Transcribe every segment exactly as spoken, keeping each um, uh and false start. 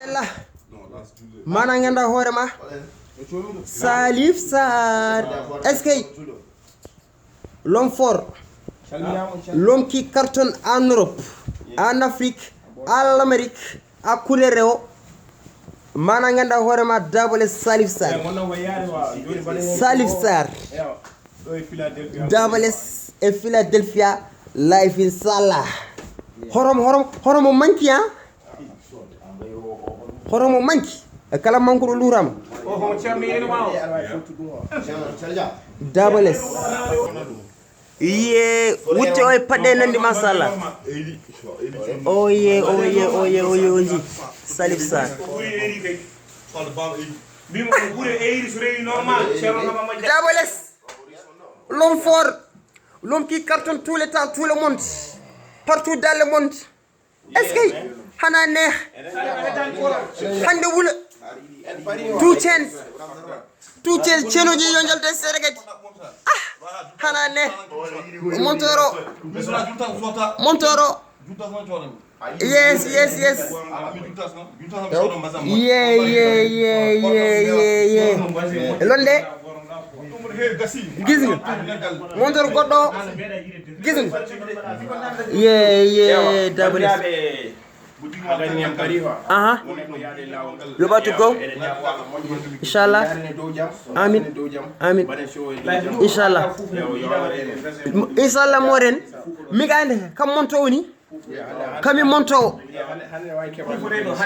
Ella. Mana ngenda hoore ma. Salif Sarr. Est-ce que l'homme fort, l'homme qui cartonne en Europe, en Afrique, en Amérique, à Kulere o. Mana ngenda hoore ma Double S, Salif Sarr. Salif Sarr. Double S e Philadelphia live, inshallah. Horom horom horom mo manki ha. Horom mo manki. E kala mankuɗo lurama. Double S. Ye wutte o e paɗe nandi, mashallah. Oye oye oye oye oye. Salif Sarr. Double S, l'homme fort, l'homme qui cartonne tout le temps, tout le monde, partout dans le monde. Est-ce que hana neex? Hande wula. Two chains. Two chains, cenoji yo jalte seeɗa kadi. Ah, hana neex. Montoro. Montoro. Yes, yes, yes. Ye ye ye ye ye ye. Londe. Gis nga. Montor goɗɗo. Gis nga. Ye ye. Double S. Aha. Yoɓatu go. Inshallah. Amin. Amin. Inshallah. Inshallah moren. Migande kam monto woni. Kami montowo.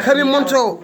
Kami montowo.